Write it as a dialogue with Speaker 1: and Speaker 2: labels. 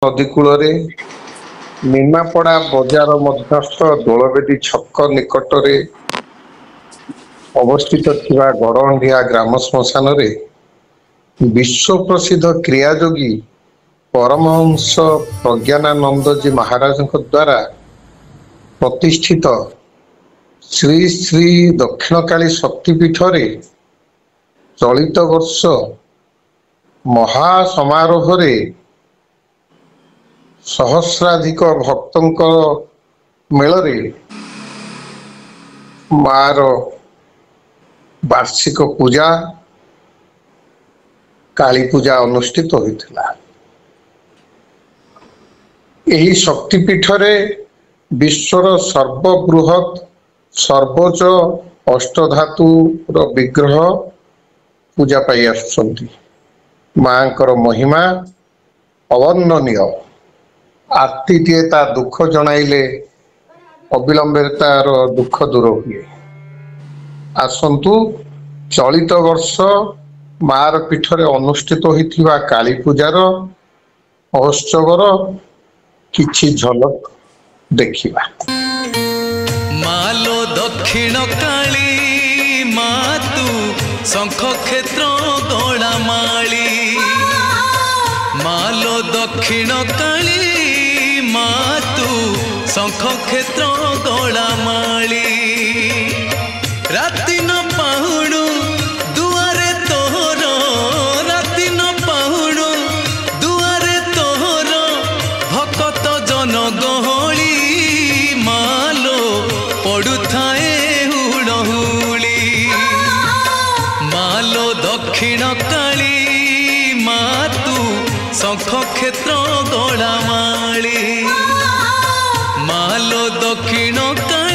Speaker 1: ନଦୀ କୂଳରେ ନିମାପଡ଼ା ବଜାର ମଧ୍ୟସ୍ଥ ଦୋଳବେଦୀ ଛକ ନିକଟରେ ଅବସ୍ଥିତ ଥିବା ଗଡ଼ଅଣ୍ଢିଆ ଗ୍ରାମ ଶ୍ମଶାନରେ ବିଶ୍ୱ ପ୍ରସିଦ୍ଧ କ୍ରିୟାଯୋଗୀ ପରମହଂସ ପ୍ରଜ୍ଞାନାନନ୍ଦଜୀ ମହାରାଜଙ୍କ ଦ୍ୱାରା ପ୍ରତିଷ୍ଠିତ ଶ୍ରୀ ଶ୍ରୀ ଦକ୍ଷିଣକାଳୀ ଶକ୍ତିପୀଠରେ ଚଳିତ ବର୍ଷ ମହା ସମାରୋହରେ ସହସ୍ରାଧିକ ଭକ୍ତଙ୍କ ମେଳରେ ମାର ବାର୍ଷିକ ପୂଜା କାଳୀ ପୂଜା ଅନୁଷ୍ଠିତ ହୋଇଥିଲା। ଏହି ଶକ୍ତିପୀଠରେ ବିଶ୍ୱର ସର୍ବବୃହତ୍ ସର୍ବୋଚ୍ଚ ଅଷ୍ଟଧାତୁର ବିଗ୍ରହ ପୂଜା ପାଇ ଆସୁଛନ୍ତି। ମାଙ୍କର ମହିମା ଅବର୍ଣ୍ଣନୀୟ। ଆର୍ତ୍ତିଟିଏ ତା ଦୁଃଖ ଜଣାଇଲେ ଅବିଳମ୍ବରେ ତାର ଦୁଃଖ ଦୂର ହୁଏ। ଆସନ୍ତୁ ଚଳିତ ବର୍ଷ ମାର ପୀଠରେ ଅନୁଷ୍ଠିତ ହୋଇଥିବା କାଳୀ ପୂଜାର ମହୋତ୍ସବର କିଛି ଝଲକ ଦେଖିବା।
Speaker 2: ମାଲୋ ଦକ୍ଷିଣ କାଳୀ ମା ତୁ ଶଙ୍ଖ କ୍ଷେତ୍ର ଗଳା ମାଳି, ମାଲୋ ଦକ୍ଷିଣ କାଳୀ ମା ତୁ ଶଙ୍ଖ କ୍ଷେତ୍ର ଗଳା ମାଳି। ରାତି ନ ପାହୁଣୁ ଦୁଆରେ ତୋହର, ରାତି ନ ପାହୁଣୁ ଦୁଆରେ ତୋହର ଭକତ ଜନ ଗହଳି, ମାଲୋ ପଡୁଥାଏ ହୁଳହୁଳି। ମାଲୋ ଦକ୍ଷିଣ କାଳୀ ମା ତୁ ଶଙ୍ଖ କ୍ଷେତ୍ର ଗଳା ମାଳି, ମାଲୋ ଦକ୍ଷିଣ କାଳୀ।